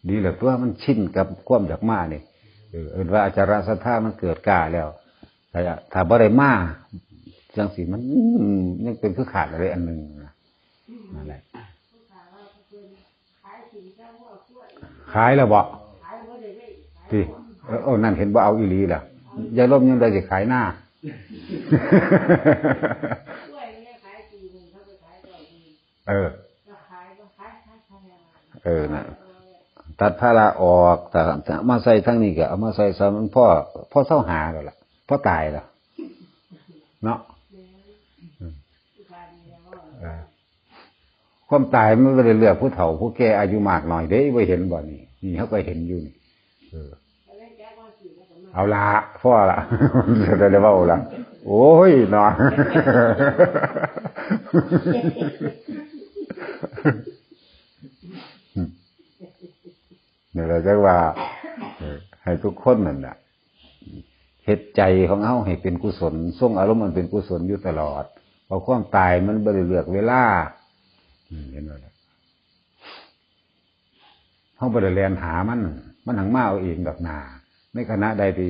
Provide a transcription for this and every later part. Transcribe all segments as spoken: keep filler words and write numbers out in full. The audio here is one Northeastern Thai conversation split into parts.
ดีแล้วตัวมันชินกับความอยากมานี่ เออ เอิ้นว่าอาจาระศรัทธามันเกิดกล้าแล้ว ถ้า ถ้าบ่ได้มาจังสิมัน อืม ยังเป็นคือขาดอะไรอันหนึ่งนะ นั่นแหละ ขายแล้วบ่ ที่ เออ โอ้ นั่นเห็นบ่เอาอีหลีล่ะ ยายลมยังได้สิขายหน้า เออ เออ นะ ตัดภาระออก แต่ แต่มาใส่ทั้งนี้ก็เอามาใส่ซะมันพอ พอเซาหาแล้วล่ะ พอตายแล้ว เนาะ อืม เออ ความตายมันบ่ได้เลือกผู้เฒ่าผู้แก่อายุมากน้อยเด้ บ่เห็นบ่นี่ นี่เขาก็เห็นอยู่นี่ เออ เอาละ พอละ จะได้เว้าละ โอ้ย เนาะ นี่แหละจังว่า เออ ให้ทุกคนนั่นน่ะ เฮ็ดใจของเฮาให้เป็นกุศล ทรงอารมณ์อันเป็นกุศลอยู่ตลอด เพราะความตายมันบ่ได้เลือกเวลา อืม เห็นบ่ล่ะ เฮาบ่ได้แล่นหามัน มันหังมาเอาเองดอกนา ในขณะใดที่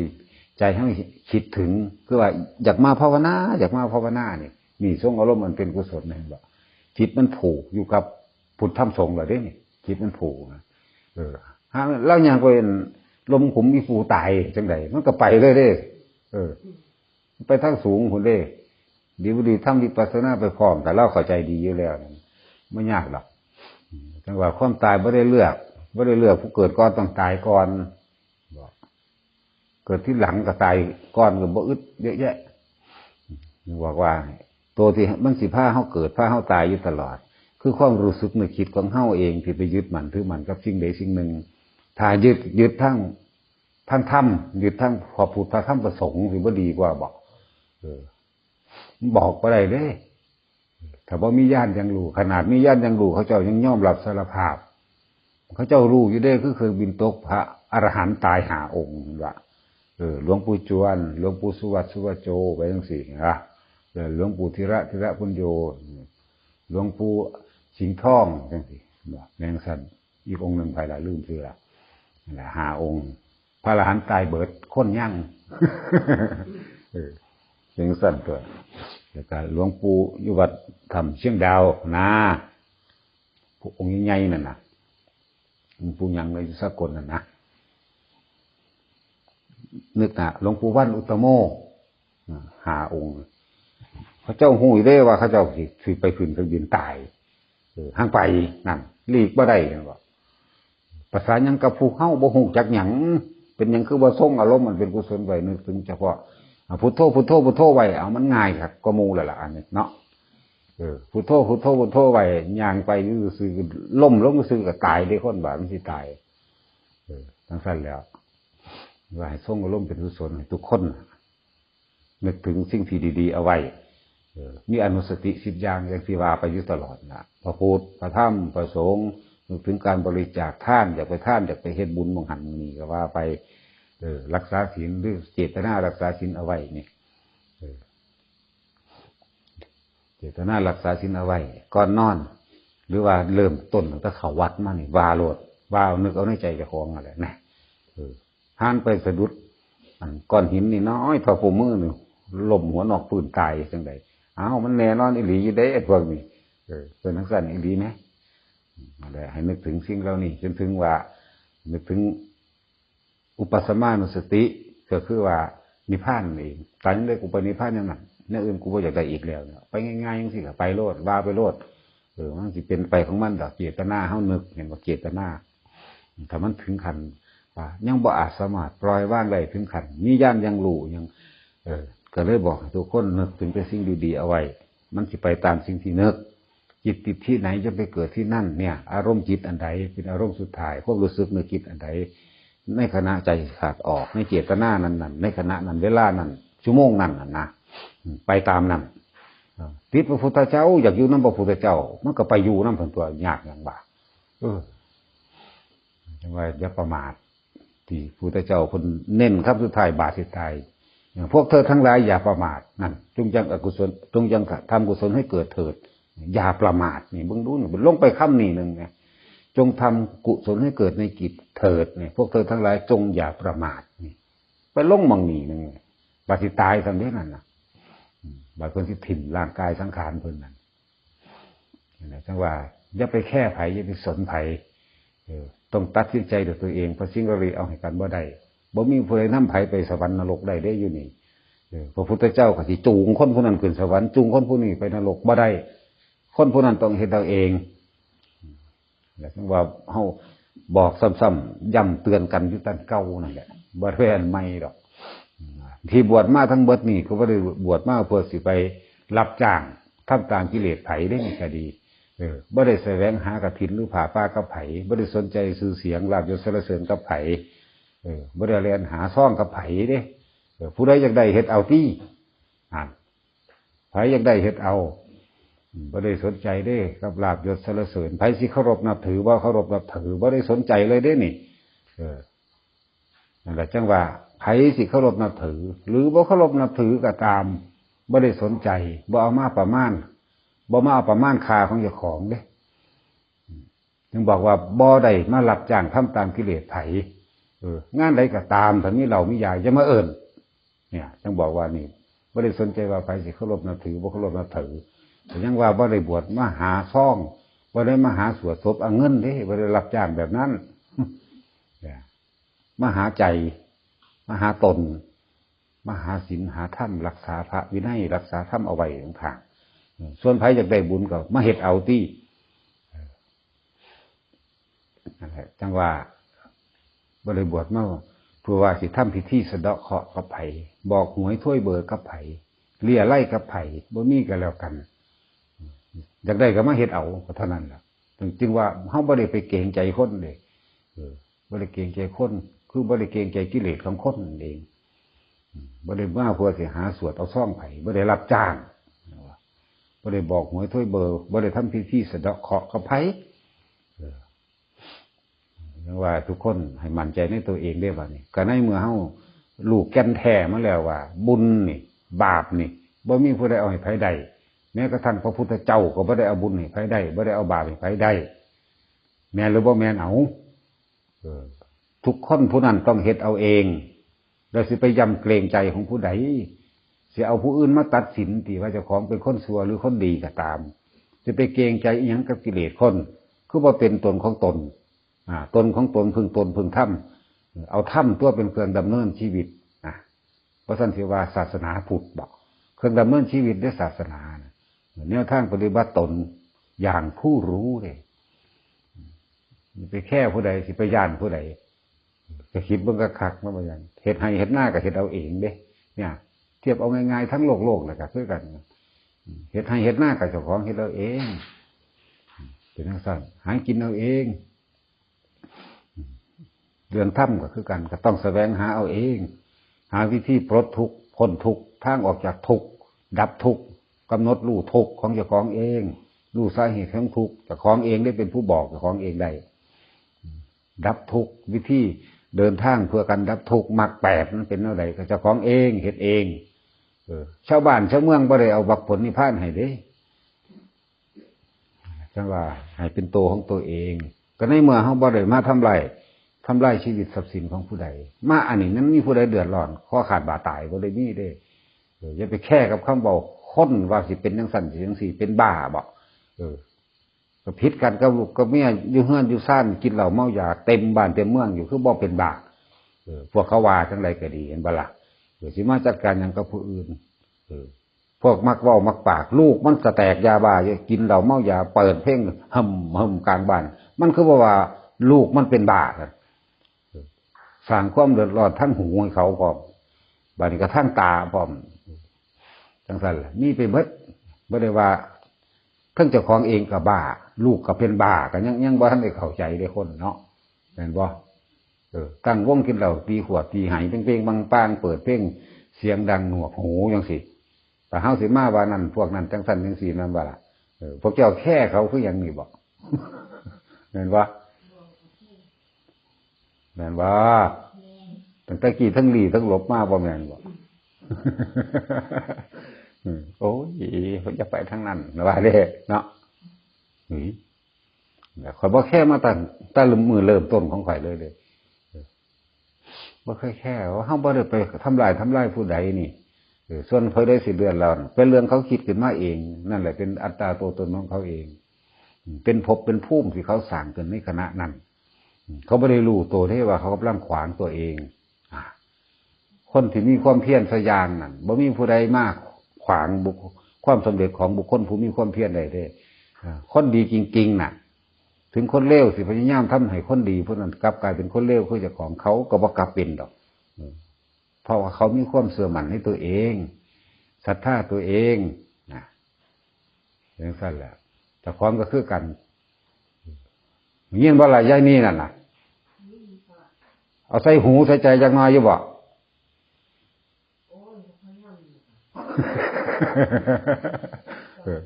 ใจเฮาคิดถึง คือว่าอยากมาภาวนา อยากมาภาวนานี่ นี่ทรงอารมณ์อันเป็นกุศล เห็นบ่ จิตมันผูกอยู่กับพุทธธรรมสงฆ์แล้วเด้นี่ จิตมันผูกนะ เออ หา ลาวย่างไปลมขุมอีปูตายจังใด มันก็ไปเลยเด้ เออ ไปทางสูงพุ้นเด้ ดีบ่ดีทำวิปัสสนาไปพร้อม ถ้าลาวเข้าใจดีอยู่แล้ว บ่ยากดอก จังว่าความตายบ่ได้เลือก บ่ได้เลือก ผู้เกิดก่อนต้องตายก่อน บอก เกิดทีหลังก็ตายก่อนก็บ่อึดเยอะแยะ บอกว่า ตัวที่มันสิพาเฮาเกิด พาเฮาตายอยู่ตลอด คือความรู้สึกนึกคิดของเฮาเองที่ไปยึดมั่นถือมั่นกับสิ่งใดสิ่งหนึ่ง ถ้ายึด ยึดทั้ง ทั้งธรรม ยึดทั้งพระพุทธพระธรรมพระสงฆ์สิบ่ดีกว่าบ่ เออ บอกบ่ได้เด้ ถ้าบ่มีญาณยังรู้ ขนาดมีญาณยังรู้ เขาเจ้ายังยอมรับสารภาพ เขาเจ้ารู้อยู่เด้ คือเครื่องบินตกพระอรหันต์ตายห้าองค์นั่นล่ะ เออ หลวงปู่จวน หลวงปู่สุวัต สุวัจโจ ไปจังซี่นะ แล้วหลวงปู่ธีระ ธีระปุญโญ หลวงปู่สิงห์ทอง จังซี่ แม่นซั่น อีกองค์หนึ่งไผล่ะ ลืมชื่อละ นั่นล่ะ ห้าองค์ พระอรหันต์ตายเบิด คนยัง เออ จังซั่นตัว แล้วก็หลวงปู่อยู่วัดถ้ำเชียงดาวนะ ผู้องค์ใหญ่ๆนั่นน่ะ หลวงปู่หยังเลย อยู่สกลนั่นนะ นึกนะ หลวงปู่วันอุตโม อ่า ห้าองค์ เขาเจ้าฮู้อยู่เด้ว่าเขาเจ้าสิ สิไปขึ้นเครื่องบินตาย เออ ห้างไปนั่น หลีกบ่ได้ เห็นบ่ ภาษาหยังกับผู้เฮาบ่ฮู้จักหยัง เป็นหยังคือบ่ทรงอารมณ์มันเป็นกุศลไว้ นึกถึงเฉพาะ อ่า พุทโธ พุทโธ พุทโธไว้ เอามันง่ายครับ ก็หมู่แล้วล่ะ อันนี้เนาะ เออ พุทโธ พุทโธ พุทโธไว้ ย่างไปซื่อๆ ล้มลงซื่อก็ตายเด้ คนบาดมันสิตาย เออ จังซั่นแหล้ว ว่าให้ทรงอารมณ์เป็นกุศลให้ทุกคนน่ะ นึกถึงสิ่งที่ดีๆเอาไว้ เออ มีอนุสติสิบอย่าง อย่างที่ว่าไปอยู่ตลอดน่ะ พระพุทธ พระธรรม พระสงฆ์ นึกถึงการบริจาคทาน อยากไปทาน อยากไปเฮ็ดบุญหม่องหั้นหม่องนี้ก็ว่าไป เออ รักษาศีล หรือเจตนารักษาศีลเอาไว้นี่ เออ เจตนารักษาศีลเอาไว้ ก่อนนอน หรือว่าเริ่มต้นตั้งแต่เข้าวัดมานี่ ว่าโลด ว่าเอา นึกเอาในใจเจ้าของนั่นแหละนะ เออ ห่างไปสะดุด อันก้อนหินนี่น้อยเท่าฝ่ามือนี่ ล้มหัวนอกพื้นตายจังใด อ้าว มันแน่นอนอีหลีอยู่เด้ ไอ้พวกนี้ เออ เป็นจังซั่นอีหลีนะ นั่นแหละ ให้นึกถึงสิ่งเหล่านี้ จนถึงว่า นึกถึง อุปัสสมานุสติ ก็คือว่านิพพานนั่นเอง ตายยังได้กูไปนิพพานอย่างนั้น แนวอื่นกูบ่อยากได้อีกแล้วเนี่ย ไปง่ายๆจังซี่ก็ไปโลด ว่าไปโลด เออ มันสิเป็นไปของมันดอก เจตนาเฮานึก เห็นบ่ เจตนา ถ้ามันถึงขั้นว่ายังบ่อาจสามารถปล่อยวางได้ถึงขั้นมีญาณยังรู้ยัง เออ ก็เลยบอกให้ทุกคนนึกถึงแต่สิ่งดีๆเอาไว้ มันสิไปตามสิ่งที่นึก จิตติดที่ไหนจะไปเกิดที่นั่นเนี่ย อารมณ์จิตอันใดเป็นอารมณ์สุดท้าย ความรู้สึกนึกคิดอันใด ในขณะใจขาดออก ในเจตนานั้นๆ ในขณะนั้นเวลานั้น ชั่วโมงนั้นน่ะนะ อืม ไปตามนั้น อ่า ติดพระพุทธเจ้า อยากอยู่นำพระพุทธเจ้า มันก็ไปอยู่นำเพิ่นตัวยากหยังบ่า เออ จังว่าอย่าประมาท ที่พุทธเจ้าเพิ่นเน้นคำสุดท้ายบาดสิตาย อย่างพวกเธอทั้งหลายอย่าประมาท นั่น จงยังอกุศล จงยังทำกุศลให้เกิดเถิด อย่าประมาท นี่เบิ่งดูนี่ ลงไปคำนี้หนึ่งนะ จงทำกุศลให้เกิดในจิตเถิดเนี่ย พวกเธอทั้งหลายจงอย่าประมาทนี่ ไปลงหม่องนี่หนึ่ง บาดสิตายซำเด้นั่นน่ะ อืม บาดเพิ่นสิถิ่มร่างกายสังขารเพิ่นนั่น นั่นแหละ จังว่า อย่าไปแคร์ไผ อย่าไปสนไผ เออ ต้องตัดสินใจด้วยตัวเอง เพราะสิ่งเหล่านี้เอาให้กันบ่ได้ บ่มีผู้ใดนำไผไปสวรรค์นรกได้เด้อยู่นี่ เออ พระพุทธเจ้าก็สิจูงคนผู้นั้นขึ้นสวรรค์ จูงคนผู้นี้ไปนรกบ่ได้ คนผู้นั้นต้องเฮ็ดเอาเอง แล้วจังว่าเฮาบอกซ้ำๆ ย้ำเตือนกันอยู่แต่เก่านั่นแหละ บ่ได้อันใหม่ดอก ที่บวชมาทั้งเบิดนี่ก็บ่ได้บวชมาเพื่อสิไปรับจ้างทำตามกิเลสไผเด้ นี่ก็ดี เออ บ่ได้แสวงหากฐินหรือผ้าป่ากับไผ บ่ได้สนใจชื่อเสียงลาภยศสรรเสริญกับไผ เออ บ่ได้แล่นหาซองกับไผเด้ เออ ผู้ใดอยากได้เฮ็ดเอาติ อ่าน ไผอยากได้เฮ็ดเอา อืม บ่ได้สนใจเด้กับลาภยศสรรเสริญ ไผสิเคารพนับถือ บ่เคารพนับถือ บ่ได้สนใจเลยเด้นี่ เออ นั่นแหละจังว่า ไผสิเคารพนับถือ หรือบ่เคารพนับถือก็ตาม บ่ได้สนใจ บ่เอามาประมาณ บ่มาเอาประมาณค่าของเจ้าของเด้ อืม จึงบอกว่าบ่ได้มารับจ้างทำตามกิเลสไผ เออ งานใดก็ตาม ถ้ามีเหล้ามียา อย่ามาเอิ้น เนี่ย จังบอกว่านี่ บ่ได้สนใจว่าไผสิเคารพนับถือ บ่เคารพนับถือ แต่ยังว่าบ่ได้บวชมาหาซอง บ่ได้มาหาสวดศพเอาเงินเด้ บ่ได้รับจ้างแบบนั้น เนี่ย มาหาใจ มาหาตน มาหาศีล หาธรรม รักษาพระวินัย รักษาธรรมเอาไว้ต่างหาก ส่วนไผอยากได้บุญก็มาเฮ็ดเอาติ นั่นแหละ จังว่า บ่ได้บวชมาเพื่อว่าสิทำพิธีสะเดาะเคราะห์กับไผ บอกหวยถ้วยเบอร์กับไผ เลี้ยไล่กับไผ บ่มีก็แล้วกัน อยากได้ก็มาเฮ็ดเอา ก็เท่านั้นล่ะ จึง จึงว่าเฮาบ่ได้ไปเกรงใจคนเด้ เออ บ่ได้เกรงใจคน คือบ่ได้เกรงใจกิเลสของคนนั่นเอง อืม บ่ได้มาเพื่อสิหาสวดเอาซองไผ บ่ได้รับจ้าง บ่ได้บอกหวยถ้วยเบอร์ บ่ได้ทำพิธีสะเดาะเคราะห์กับไผ เออ จังว่าทุกคนให้มั่นใจในตัวเองเด้บัดนี้ ก็ในเมื่อเฮารู้แก่นแท้มาแล้วว่า บุญนี่ บาปนี่ บ่มีผู้ใดเอาให้ไผได้ แม้กระทั่งพระพุทธเจ้าก็บ่ได้เอาบุญให้ไผได้ บ่ได้เอาบาปให้ไผได้ แม่นหรือบ่แม่น เอา เออ ทุกคนผู้นั้นต้องเฮ็ดเอาเอง แล้วสิไปยำเกรงใจของผู้ใด สิเอาผู้อื่นมาตัดสินติว่าเจ้าของเป็นคนชั่วหรือคนดีก็ตาม สิไปเกรงใจอิหยังกับกิเลสคน คือบ่เป็นตนของตน อ่า ตนของตน พึ่งตน พึ่งธรรม เอาธรรมตัวเป็นเครื่องดำเนินชีวิต อ่ะ เพราะฉะนั้นสิว่าศาสนาพุทธบอก เครื่องดำเนินชีวิตในศาสนานะ แนวทางปฏิบัติตนอย่างผู้รู้เลย ไปแคร์ผู้ใด สิไปย้านผู้ใด ก็คิดเบิ่งคักๆ มาบ่ย้าน เฮ็ดไร่เฮ็ดนาก็เฮ็ดเอาเองเด้ เนี่ย เทียบเอาง่ายๆ ทั้งโลกๆ แล้วก็คือกัน เฮ็ดไร่เฮ็ดนาก็เจ้าของเฮ็ดเอาเอง เป็นจังซั่น หากินเอาเอง เรื่องธรรมก็คือกัน ก็ต้องแสวงหาเอาเอง หาวิธีปลดทุกข์ พ้นทุกข์ ทางออกจากทุกข์ ดับทุกข์ กำหนดรู้ทุกข์ของเจ้าของเอง รู้สาเหตุของทุกข์ เจ้าของเองได้เป็นผู้บอกเจ้าของเองได้ ดับทุกข์ วิธีเดินทางเพื่อการดับทุกข์ มรรคแปดมันเป็นแนวใด ก็เจ้าของเอง เฮ็ดเอง เออ ชาวบ้านชาวเมืองบ่ได้เอามรรคผลนิพพานให้เด้ จังว่าให้เป็นตัวของตัวเอง ก็ในเมื่อเฮาบ่ได้มาทำลาย ทำลายชีวิตทรัพย์สินของผู้ใด มาอันนี้มันมีผู้ใดเดือดร้อน คอขาดบาดตาย บ่ได้มีเด้ เออ อย่าไปแคร์กับคำเว้าคนว่าสิเป็นจังซั่นสิจังซี่ เป็นบ้าบ่ เออ ก็ผิดกันกับลูกกับเมีย อยู่เฮือนอยู่ซาน กินเหล้าเมายา เต็มบ้านเต็มเมืองอยู่ คือบ่เป็นบ้า เออ พวกเขาว่าจังใดก็ดี เห็นบ่ล่ะ เออ สิมาจัดการหยังกับผู้อื่น เออ พวกมักเว้ามักปาก ลูกมันสแต็กยาบ้าอยู่ กินเหล้าเมายา เปิดเพลงหึ่มหึ่มกลางบ้าน มันคือบ่ว่าลูกมันเป็นบ้า สร้างความเดือดร้อนทั้งหูให้เขาพร้อม บัดนี้ก็ทั้งตาพร้อม จังซั่นล่ะ มีไปเบิด บ่ได้ว่า ทั้งเจ้าของเองก็บ้า ลูกก็เป็นบ้า ก็ยัง ยังบ่ทันได้เข้าใจเด้คนเนาะ แม่นบ่ เออ ตั้งวงกินเหล้า ตีขวด ตีไห เปงๆ ปังๆ เปิดเพลงเสียงดังหนวกหูจังซี่ แต่เฮาสิมาว่านั่น พวกนั้นจังซั่นจังซี่ แม่นบ่ล่ะ เออ พวกเจ้าแคร์เขาคือหยังนี่บ่ แม่นบ่ แม่นบ่ ตั้งแต่กี้ทั้งหลีทั้งหลบมาบ่แม่นบ่ อืม โอ้ย อย่าไปทางนั้น ว่าเด้เนาะ อืม ข้อยบ่แคร์มาตั้งแต่มื้อเริ่มต้นของข้อยเลยเด้ บ่เคยแคร์ว่าเฮาบ่ได้ไปทำลายทำลายผู้ใดนี่ เออ ส่วนผู้ใดสิเดือดร้อน เป็นเรื่องเขาคิดขึ้นมาเอง นั่นแหละเป็นอัตตาตัวตนของเขาเอง เป็นภพเป็นภูมิที่เขาสร้างขึ้นในขณะนั้น เขาบ่ได้รู้ตัวเด้ว่าเขากำลังขวางตัวเอง อ่า คนที่มีความเพียรสักอย่างนั่น บ่มีผู้ใดมาขวางบุค ความสำเร็จของบุคคลผู้มีความเพียรได้เด้ อ่า คนดีจริงๆน่ะ ถึงคนเลวสิพยายามทำให้คนดีผู้นั้นกลับกลายเป็นคนเลวคือเจ้าของ เขาก็บ่กลับเป็นดอก เออ เพราะว่าเขามีความเชื่อมั่นในตัวเอง ศรัทธาตัวเอง นะ จั่งซั้นแหละ เจ้าของก็คือกัน ยินบ่ล่ะ ยายนี่นั่นน่ะ เอาใส่หูใส่ใจจักหน่อยอยู่บ่ เออ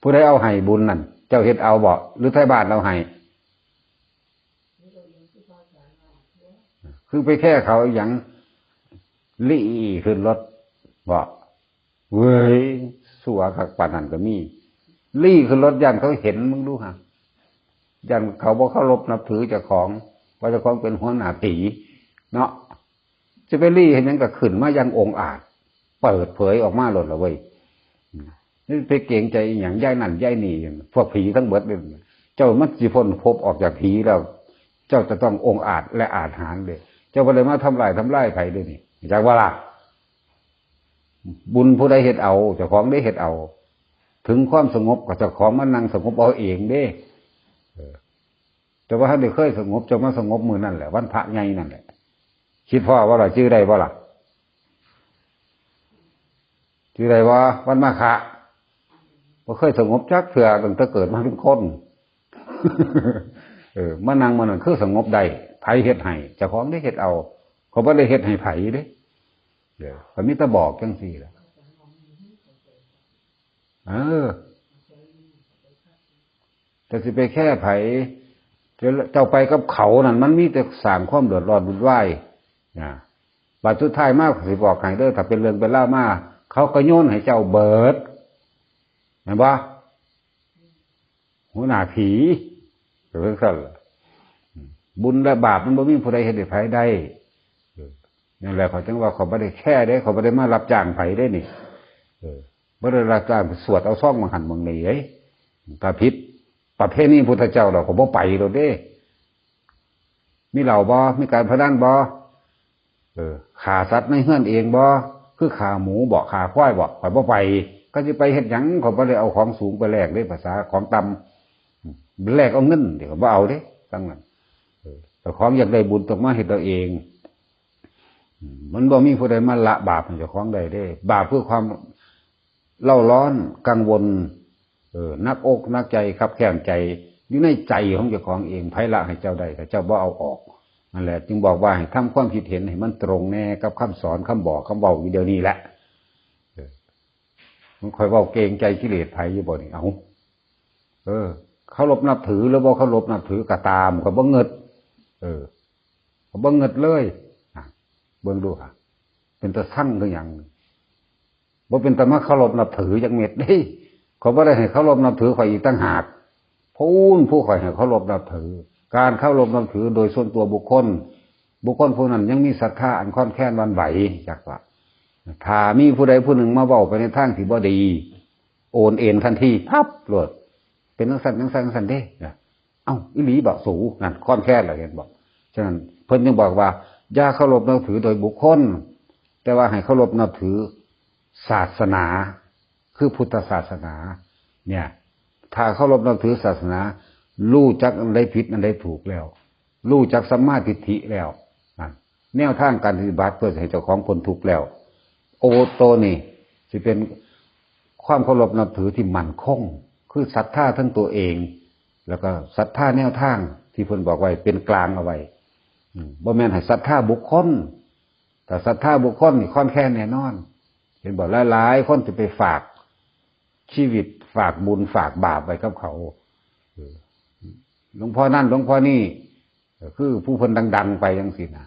ผู้ใดเอาให้บุญนั่น เจ้าเฮ็ดเอาบ่ หรือไทบ้านเอาให้ คือไปแคร์เขาอีหยัง ลี้ขึ้นรถบ่ เว้ย สัวคักปานนั้นก็มี ลี้ขึ้นรถ ย่านเขาเห็น มึงดูฮะ ย่านเขาบ่เคารพนับถือเจ้าของ ว่าเจ้าของเป็นหัวหน้าผี เนาะ จะไปลี้เห็นหยังก็ขึ้นมาอย่างองอาจ เปิดเผยออกมาโลดละเว้ย นี่ไปเกรงใจอีหยัง ยายนั่นยายนี่ พวกผีทั้งเบิดเลย เจ้ามันสิพ้นภพออกจากผีแล้ว เจ้าจะต้ององอาจและอาจหาญเลย เจ้าบ่ได้มาทำลายทำลายไผเด้นี่ จักว่าล่ะ บุญผู้ใดเฮ็ดเอา เจ้าของได้เฮ็ดเอา ถึงความสงบก็เจ้าของมานั่งสงบเอาเองเด้ เออ แต่ว่าท่านได้เคยสงบ เจ้ามาสงบมื้อนั่นแหละ วันพระใหญ่นั่นแหละ คิดพ้อบ่ล่ะ จื่อได้บ่ล่ะ จื่อได้บ่ วันมาฆะ บ่เคยสงบจักเทื่อ ตั้งแต่เกิดมาเป็นคน เออ มานั่งมื้อนั้นคือสงบได้ ไผเฮ็ดให้ เจ้าของได้เฮ็ดเอา เขาบ่ได้เฮ็ดให้ไผเด้ เดี๋ยว เขามีแต่บอกจังซี่ล่ะ เออ แต่สิไปแคร์ไผ เจ้าไปกับเขานั่น มันมีแต่สร้างความเดือดร้อนวุ่นวาย นะ บัดสุดท้ายมาสิบอกให้เด้อ ถ้าเป็นเรื่องเป็นราวมา เขาก็โยนให้เจ้าเบิด แม่นบ่ หัวหน้าผี ก็คือซั่นล่ะ บุญและบาปมันบ่มีผู้ใดเฮ็ดให้ไผได้ เออ นั่นแหละ เขาจึงว่าเขาบ่ได้แคร์เด้ เขาบ่ได้มารับจ้างไผเด้นี่ เออ บ่ได้รับจ้างสวดเอาซองบางหันบางนี่เด้ ถ้าผิดประเพณีพุทธเจ้า เราก็บ่ไปโลดเด้ มีเหล้าบ่ มีการพนันบ่ เออ ฆ่าสัตว์ในเฮือนเองบ่ คือฆ่าหมูบ่ ฆ่าควายบ่ ข้อยบ่ไป เขาสิไปเฮ็ดหยัง เขาบ่ได้เอาของสูงไปแลกเด้ ภาษาของต่ำ แลกเอาเงินเด้ เขาบ่เอาเด้ ทั้งนั้น เออ เจ้าของอยากได้บุญต้องมาเฮ็ดเอาเอง อืม มันบ่มีผู้ใดมาละบาปให้เจ้าของได้เด้ บาปคือความเร่าร้อน กังวล เออ หนักอกหนักใจ คับแค้นใจ อยู่ในใจของเจ้าของเอง ไผละให้เจ้าได้ ถ้าเจ้าบ่เอาออก นั่นแหละ จึงบอกว่าให้ทำความคิดเห็นให้มันตรงแน่กับคำสอน คำบอก คำเว้าอยู่เดี๋ยวนี้แหละ เออ มันค่อยเว้าเกรงใจกิเลสไผอยู่บ่นี่ เอ้า เออ เคารพนับถือหรือบ่เคารพนับถือก็ตาม ก็บ่เงิด เออ ก็บ่เงิดเลย อ่ะ เบิ่งดูค่ะ เป็นตาซังคือหยัง บ่เป็นตามาเคารพนับถือจักเม็ดเด้ เขาบ่ได้ให้เคารพนับถือข้อยอีกต่างหาก พู้นผู้ข้อยให้เคารพนับถือ การเคารพนับถือโดยส่วนตัวบุคคล บุคคลผู้นั้นยังมีศรัทธาอันคลอนแคลนหวั่นไหว จักว่า ถ้ามีผู้ใดผู้หนึ่งมาเว้าไปในทางที่บ่ดี โอนเอ็นทันที พับโลด เป็นจั่งซั้นจั่งซั้นจั่งซั้นเด้ นะ เอ้า อีหลีบ่สู นั่นคลอนแคลนแล้ว เห็นบ่ ฉะนั้นเพิ่นจึงบอกว่า อย่าเคารพนับถือโดยบุคคล แต่ว่าให้เคารพนับถือศาสนา คือพุทธศาสนา เนี่ย ถ้าเคารพนับถือศาสนา รู้จักอันใดผิดอันใดถูกแล้ว รู้จักสัมมาทิฏฐิแล้ว นั่น แนวทางการปฏิบัติเพื่อให้เจ้าของพ้นทุกข์แล้ว โอโตนี่สิเป็นความเคารพนับถือที่มั่นคง คือศรัทธาทั้งตัวเอง แล้วก็ศรัทธาแนวทางที่เพิ่นบอกไว้เป็นกลางเอาไว้ อืม บ่แม่นให้ศรัทธาบุคคล ถ้าศรัทธาบุคคลนี่คลอนแคลนแน่นอน เห็นบ่ หลายๆคนสิไปฝากชีวิต ฝากบุญ ฝากบาปไว้กับเขา เออ หลวงพ่อนั่น หลวงพ่อนี่ ก็คือผู้เพิ่นดังๆไปจั่งซี้นะ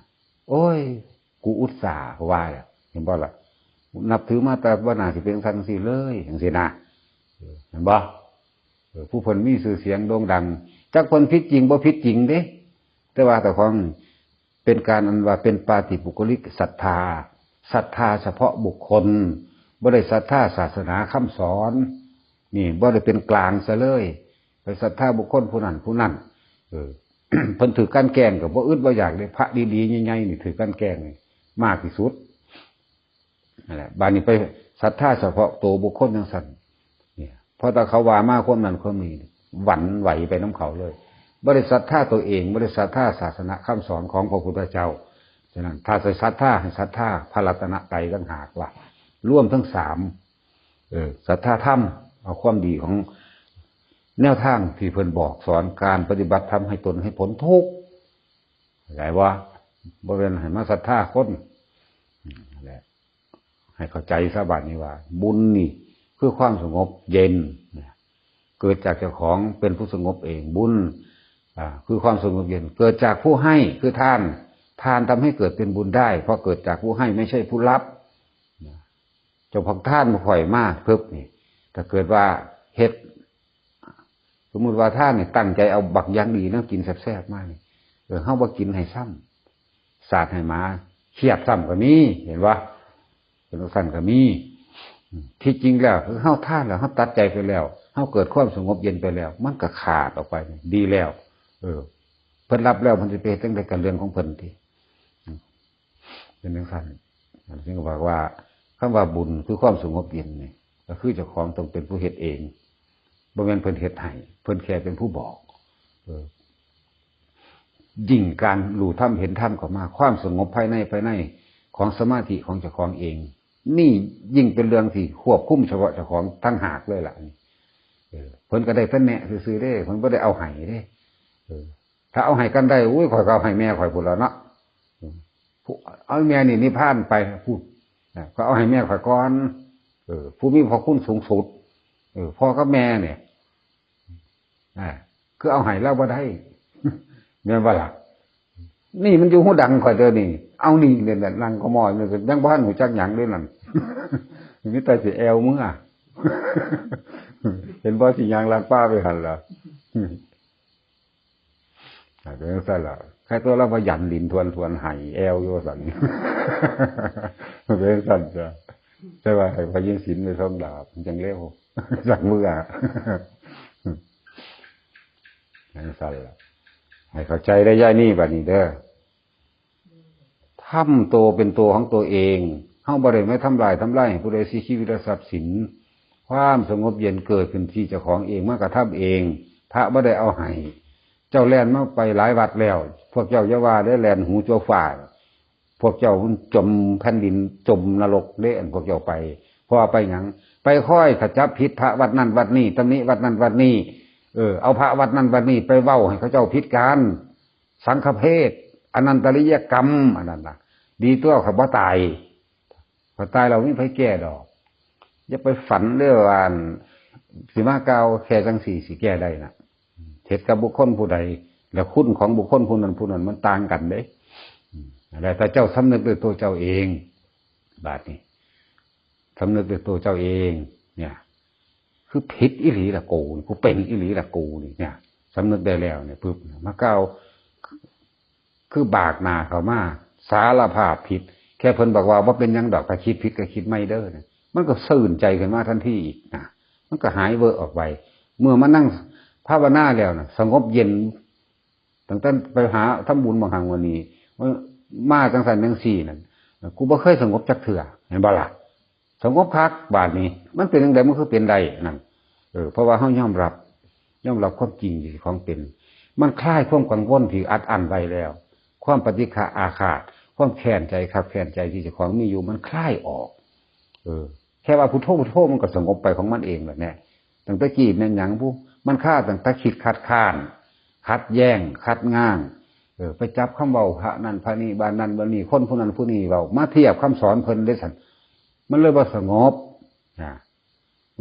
โอ้ย กูอุตส่าห์ว่าแล้ว เห็นบ่ล่ะ นับถือมาแต่บ่น่าสิเป็นจั่งซี้เลย จั่งซี้นะ เออ เห็นบ่ ออ ผู้เพิ่นมีชื่อเสียงโด่งดัง จักเพิ่นผิดจริงบ่ผิดจริงเด้ แต่ว่าเจ้าของเป็นการอันว่าเป็นปาฏิปุคคลิกศรัทธา ศรัทธาเฉพาะบุคคล บ่ได้ศรัทธาศาสนาคำสอน นี่บ่ได้เป็นกลางซะเลย ไปศรัทธาบุคคลผู้นั้นผู้นั้น เออ เพิ่นถือการแกล้งก็บ่อึดบ่อยากเลย พระดีๆใหญ่ๆนี่ถือการแกล้งนี่มากที่สุด นั่นแหละ บาดนี้ไปศรัทธาเฉพาะตัวบุคคลจังซั่น เนี่ย พอแต่เขาว่ามาความนั้นความนี้ หวั่นไหวไปนำเขาเลย บ่ได้ศรัทธาตัวเอง บ่ได้ศรัทธาศาสนาคำสอนของพระพุทธเจ้า ฉะนั้นถ้าจะศรัทธาให้ศรัทธาพระรัตนตรัยต่างหากว่า รวมทั้งสาม เออ ศรัทธาธรรม เอาความดีของแนวทางที่เพิ่นบอกสอน การปฏิบัติธรรมให้ตนให้พ้นทุกข์ เข้าใจบ่ บ่แม่นให้มาศรัทธาคน อืม นั่นแหละ ให้เข้าใจซะบัดนี้ว่า บุญนี่คือความสงบเย็นนะ เกิดจากเจ้าของเป็นผู้สงบเอง บุญ อ่า คือความสงบเย็น เกิดจากผู้ให้ คือทาน ทานทำให้เกิดเป็นบุญได้ เพราะเกิดจากผู้ให้ ไม่ใช่ผู้รับนะ เจ้าของทานบ่ค่อยมาเพิบนี่ ถ้าเกิดว่าเฮ็ด สมมุติว่าทานนี่ตั้งใจเอาบักอย่างดีแนวกินแซ่บๆมานี่ เออ เฮาบ่กินให้ซ้ำ สาดให้หมาเคียบซ้ำก็มี เห็นบ่ เป็นจั่งซั้นก็มี อืม ที่จริงแล้วคือเฮาทานแล้ว เฮาตัดใจไปแล้ว เฮาเกิดความสงบเย็นไปแล้ว มันก็ขาดออกไป ดีแล้ว เออ เพิ่นรับแล้ว เพิ่นสิไปเฮ็ดจั่งใด๋กับเรื่องของเพิ่นติ อืม เป็นจั่งซั้น จึงบอกว่า คำว่าบุญคือความสงบเย็นนี่ ก็คือเจ้าของต้องเป็นผู้เฮ็ดเอง บ่แม่นเพิ่นเฮ็ดให้ เพิ่นแค่เป็นผู้บอก เออ ยิ่งการรู้ธรรมเห็นธรรมเข้ามา ความสงบภายใน ภายในของสมาธิของเจ้าของเอง นี่ยิ่งเป็นเรื่องที่ควบคุมเฉพาะเจ้าของต่างหากเลยล่ะ เออ เพิ่นก็ได้แต่แนะซื่อๆเด้ เพิ่นบ่ได้เอาให้เด้ เออ ถ้าเอาให้กันได้ อุ้ย ข้อยก็เอาให้แม่ข้อยพู้นล่ะเนาะ อืม ผู้ เอาแม่นี่นิพพานไปพู้น นะ ก็เอาให้แม่ข้อยก่อน เออ ผู้มีพระคุณสูงสุด เออ พ่อกับแม่เนี่ย อ่า คือเอาให้ลาวบ่ได้ แม่นบ่ล่ะ นี่มันอยู่หูดังข้อยเด้อนี่ เอานี่เนี่ยนะ นั่งกะหม้อนี่ก็ยังบ่ทันรู้จักหยังเด้นั่น มีแต่สิแอ่วเมือ เห็นบ่ สิย่างลัดป่าไปหั่นล่ะ อ่า เป็นจั่งซั้นล่ะ ใครตัวลาวว่าหยันดินทวนๆ ไห้แอ่วอยู่ว่าซั่น เป็นจั่งซั้นจ้ะ แต่ว่าให้พระยินศีลไปท่องดาบ มันจั่งเร็ว จั่งเมือ จั่งซั้นล่ะ ให้เข้าใจได้อย่านี้บัดนี้เด้อ ทำตัวเป็นตัวของตัวเอง เฮาบ่ได้มาทำลาย ทำลายให้ผู้ใดเสียชีวิตและทรัพย์สิน ความสงบเย็นเกิดขึ้นที่เจ้าของเอง มากระทำเอง พระบ่ได้เอาให้ เจ้าแล่นมาไปหลายวัดแล้ว พวกเจ้าอย่าว่าเด้อ แล่นหูจั่วฟ้า พวกเจ้ามันจมแผ่นดิน จมนรกเด้อ อันพวกเจ้าไป เพราะว่าไปหยัง ไปคอยขจับผิดพระวัดนั่นวัดนี้ ตำหนิวัดนั่นวัดนี้ เออ เอาพระวัดนั่นวัดนี้ไปเว้าให้เขาเจ้าผิดกัน สังฆเพศ อนันตริยกรรม อันนั้นน่ะ ดีตัวข้อยบ่ตาย ข้อยตายแล้วมีไผแก้ดอก อย่าไปฝันเด้อว่า อัน สิมากล่าวแค่จั่งซี้สิแก้ได้น่ะ เฮ็ดกับบุคคลผู้ใด แล้วคุณของบุคคลผู้นั้นผู้นั้นมันต่างกันเด้ อืม แล้วถ้าเจ้าสำนึกด้วยตัวเจ้าเอง บาดนี้ สำนึกด้วยตัวเจ้าเอง เนี่ย คือผิดอีหลีล่ะกู กูเป็นอีหลีล่ะกูนี่ เนี่ย สำนึกได้แล้วเนี่ย ปึ๊บ มากล่าว คือบากหน้าเข้ามา สารภาพผิด แค่เพิ่นบอกว่า บ่เป็นหยังดอก ถ้าคิดผิดก็คิดใหม่เด้อ เนี่ย มันก็ซื่นใจขึ้นมาทันทีอีกนะ มันก็หายเวอะออกไป เมื่อมานั่งภาวนาแล้วน่ะ สงบเย็น ตั้งแต่ไปหาทำบุญบางครั้งวันนี้ มาจั่งซั้นจั่งซี้นั่น กูบ่เคยสงบจักเทื่อ เห็นบ่ล่ะ สงบคัก บาดนี้ มันเป็นจั่งใด มันคือเป็นได้นั่น เออ เพราะว่าเฮายอมรับ ยอมรับความจริงที่ของเป็น มันคลายความกังวลที่อัดอั้นไว้แล้ว ความปฏิฆะอาฆาต ความแค้นใจ คับแค้นใจที่เจ้าของมีอยู่ มันคลายออก เออ แค่ว่าพุทโธ พุทโธ มันก็สงบไปของมันเองแหละเนี่ย ตั้งแต่กี้แม่นหยังบุ มันคาตั้งแต่คิดคัดค้าน ขัดแย้ง ขัดง้าง เออ ไปจับคำเว้าพระนั่นพระนี่ บ้านนั่นบ้านนี่ คนผู้นั้นผู้นี้เว้า มาเทียบคำสอนเพิ่นเด้ซั่น มันเลยบ่สงบ นะ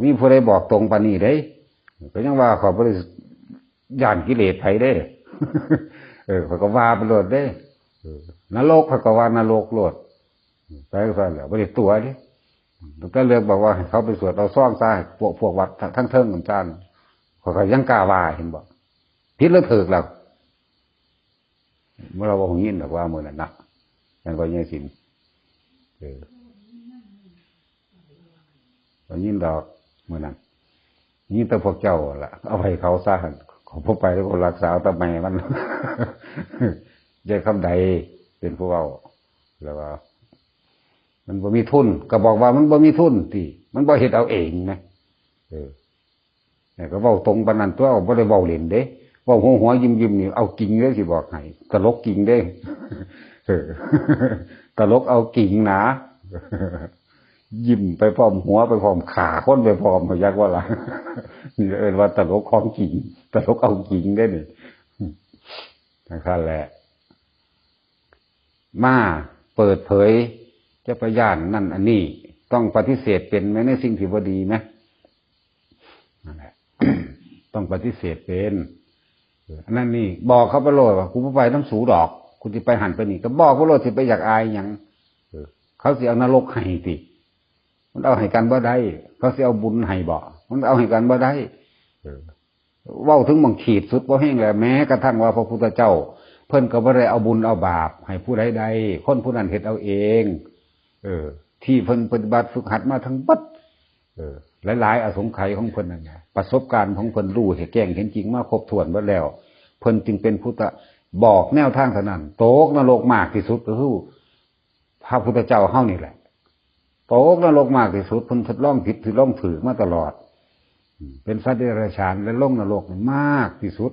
มีผู้ใดบอกตรงปานนี้เด้ ก็ยังว่าข้อยบ่ได้ย้านกิเลสไผเด้ เออ ข้อยก็ว่าไปโลดเด้ เออ นรกข้อยก็ว่านรกโลด ไปจั่งซั้นแหละ บ่ได้ตั๋วเด้ ก็เลยบอกว่าให้เขาไปสวดเอาซองซะ พวก พวกวัดทั้งเทิงกันจ้าน ข้อยก็ยังกล้าว่า เห็นบ่ ผิดหรือถูกล่ะ เมื่อเราบ่ฮู้ยินดอกว่ามื้อนั้นนะ แม่นบ่ ยายสิน เออ ได้ยินดอกมื้อนั้น ยินแต่พวกเจ้าล่ะ เอาให้เขาซะ เขาบ่ไปแล้ว ก็รักษาเอาแต่แม่มัน ยายคำใดเป็นผู้เว้า แล้วว่า มันบ่มีทุน ก็บอกว่ามันบ่มีทุนติ มันบ่เฮ็ดเอาเองนะ เออ เนี่ยก็เว้าตรงปานนั้นตัว บ่ได้เว้าเล่นเด้ เว้าหัวๆยิ้มๆนี่ เอาจริงเด้ สิบอกให้ ตลกจริงเด้ เออ ตลกเอาจริงนะ ยิ้มไปพร้อม หัวไปพร้อม ฆ่าคนไปพร้อม จักว่าล่ะ นี่เอิ้นว่าตลกของจริง ตลกเอาจริงเด้นี่ จั่งซั้นแหละ มาเปิดเผย จะไปย้านนั่นอันนี้ ต้องปฏิเสธเป็นไหม ในสิ่งที่บ่ดีไหม นั่นแหละ ต้องปฏิเสธเป็น เออ อันนั้นนี่ บอกเขาไปโลดว่า กูบ่ไปนำสูดอก กูสิไปหั่นไปนี่ ก็บอกไปโลด สิไปอยากอายหยัง เออ เขาสิเอานรกให้ติ มันเอาให้กันบ่ได้ เขาสิเอาบุญให้บ่ มันเอาให้กันบ่ได้ เออ เว้าถึงหม่องขีดสุดพอแฮงแล้ว แม้กระทั่งว่าพระพุทธเจ้า เพิ่นก็บ่ได้เอาบุญเอาบาปให้ผู้ใดใด คนผู้นั้นเฮ็ดเอาเอง เออ ที่เพิ่นปฏิบัติฝึกหัดมาทั้งเบิด เออ หลายๆอสงไขยของเพิ่นนั่นแหละ ประสบการณ์ของเพิ่นรู้ให้แจ้งเห็นจริงมาครบถ้วนเบิดแล้ว เพิ่นจึงเป็นพุทธ บอกแนวทางเท่านั้น ตกนรกมากที่สุดก็คือพระพุทธเจ้าเฮานี่แหละ ตกนรกมากที่สุด เพิ่นทดลองผิดทดลองถูกมาตลอด อืม เป็นสัตว์เดรัจฉานและลงนรกนี่มากที่สุด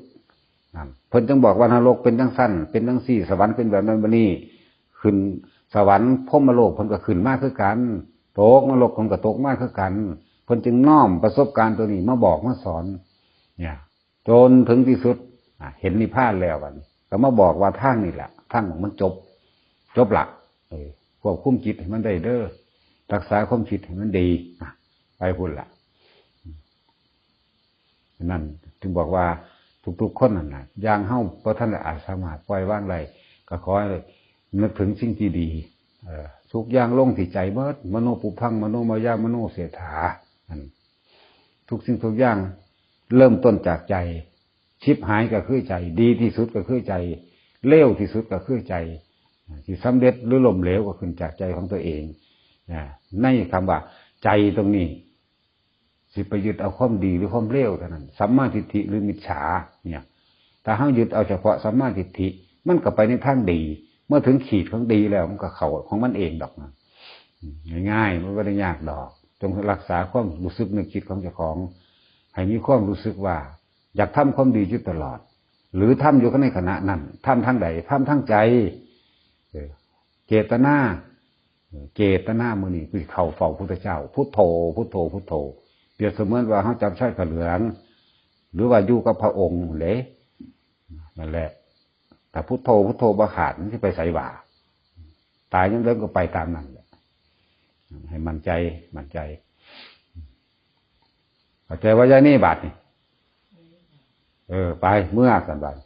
นั่น เพิ่นจึงบอกว่านรกเป็นจั่งซั้น เป็นจั่งซี้ สวรรค์เป็นแบบนั้นแบบนี้ ขึ้นสวรรค์พรหมโลกเพิ่นก็ขึ้นมาคือกัน ตกนรกเพิ่นก็ตกมาคือกัน เพิ่นจึงน้อมประสบการณ์ตัวนี้มาบอกมาสอน เนี่ย จนถึงที่สุด อ่ะ เห็นนิพพานแล้วบัดนี้ ก็มาบอกว่าทางนี่แหละ ทางของมันจบ จบละ เออ ควบคุมจิตให้มันได้เด้อ รักษาความคิดให้มันดี อ่ะ ไปพุ้นละ นั่นจึงบอกว่าทุกๆคนนั่นน่ะ อย่างเฮาบ่ทันได้อาจสามารถปล่อยวางได้ ก็ขอให้นึกถึงสิ่งที่ดี เอ่อ ทุกอย่างลงที่ใจเบิด มโนปุพพัง มโนมายา มโนเสถา นั่น ทุกสิ่งทุกอย่างเริ่มต้นจากใจ ชิบหายก็คือใจ ดีที่สุดก็คือใจ เลวที่สุดก็คือใจ ที่สำเร็จหรือล้มเหลวก็ขึ้นจากใจของตัวเอง นะ ในคำว่าใจตรงนี้ สิไปยึดเอาความดีหรือความเลวเท่านั้น สัมมาทิฏฐิหรือมิจฉา เนี่ย ถ้าเฮายึดเอาเฉพาะสัมมาทิฏฐิ มันก็ไปในทางดี เมื่อถึงขีดของดีแล้วมันก็เข้าของมันเองดอกนะ อืม ง่ายๆ มันบ่ได้ยากดอก จงรักษาความรู้สึกนึกคิดของเจ้าของ ให้มีความรู้สึกว่าอยากทำความดีอยู่ตลอด หรือทำอยู่ในขณะนั้น ทำทางใด ทำทางใจ เออ เจตนา เจตนามื้อนี้คือเข้าเฝ้าพุทธเจ้า พุทโธ พุทโธ พุทโธ เปรียบเสมือนว่าเฮาจับชายผ้าเหลือง หรือว่าอยู่กับพระองค์เด้ นั่นแหละ ถ้าพุทโธ พุทโธบ่ขาด มันสิไปไสวา ตายยามใดก็ไปตามนั้นแหละ ให้มั่นใจ มั่นใจ เข้าใจว่าอย่างนี้บาดนี่ เออ ไป เมือซั่นบาด